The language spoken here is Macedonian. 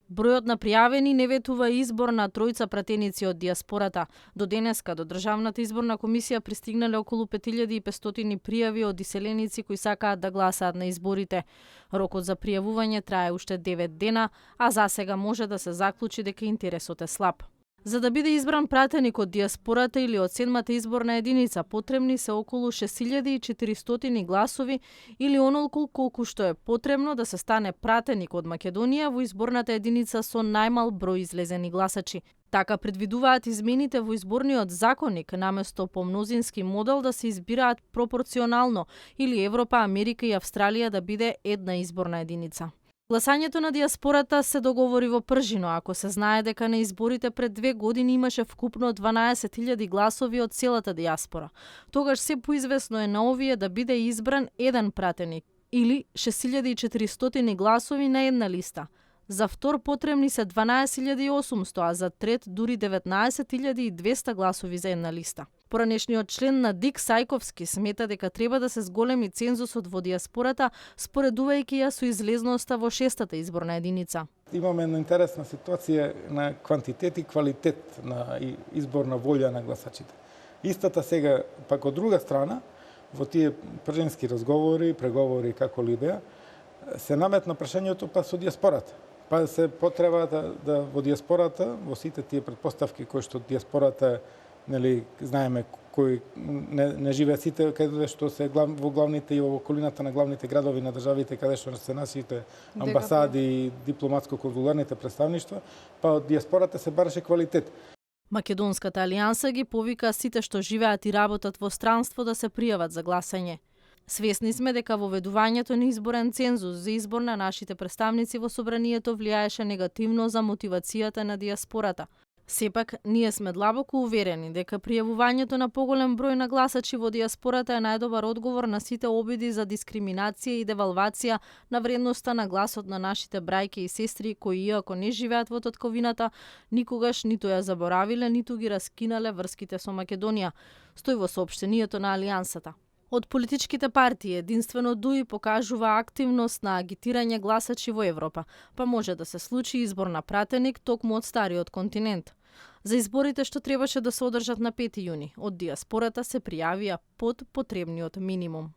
Бројот на пријавени не ветува избор на тројца пратеници од дијаспората. До денеска до Државната изборна комисија пристигнале околу 5500 пријави од иселеници кои сакаат да гласаат на изборите. Рокот за пријавување трае уште 9 дена, а засега може да се заклучи дека интересот е слаб. За да биде избран пратеник од дијаспората или од 7-та изборна единица, потребни се околу 6400 гласови или онолку колку што е потребно да се стане пратеник од Македонија во изборната единица со најмал број излезени гласачи. Така предвидуваат измените во изборниот законник, наместо по мнозински модел да се избираат пропорционално или Европа, Америка и Австралија да биде една изборна единица. Гласањето на дијаспората се договори во пржино, ако се знае дека на изборите пред 2 години имаше вкупно 12.000 гласови од целата дијаспора. Тогаш се поизвестно е на овие да биде избран еден пратеник или 6400 гласови на една листа. За втор потребни се 12.800, а за трет дури 19.200 гласови за една листа. Поранешниот член на ДИК Сајковски смета дека треба да се зголеми цензусот во дијаспората, споредувајќи ја со излезноста во 6-та изборна единица. Имаме една интересна ситуација на квантитет и квалитет на изборна волја на гласачите. Истата сега, пак од друга страна, во тие пржински разговори, преговори како ли беа, се наметна прашањето па со дијаспората. Па се потреба да во дијаспората, во сите тие претпоставки кои што дијаспората, нели, знаеме кои не живеат сите каде што се во главните и во околината на главните градови на државите каде што се нашите амбасади и дипломатско-конзуларните представништва, па од дијаспората се бараше квалитет. Македонската алијанса ги повика сите што живеат и работат во странство да се пријават за гласање. Свесни сме дека воведувањето на изборен цензус за избор на нашите представници во собранието влијаеше негативно за мотивацијата на дијаспората. Сепак, ние сме длабоко уверени дека пријавувањето на поголем број на гласачи во дијаспората е најдобар одговор на сите обиди за дискриминација и девалвација на вредноста на гласот на нашите брајки и сестри кои, иако не живеат во татковината, никогаш ниту ја заборавиле, ниту ги раскинале врските со Македонија, стои во соопштението на Алијансата. Од политичките партии единствено ДУИ покажува активност на агитирање гласачи во Европа, па може да се случи избор на пратеник токму од стариот континент. За изборите што требаше да се одржат на 5 јуни, од дијаспората се пријавија под потребниот минимум.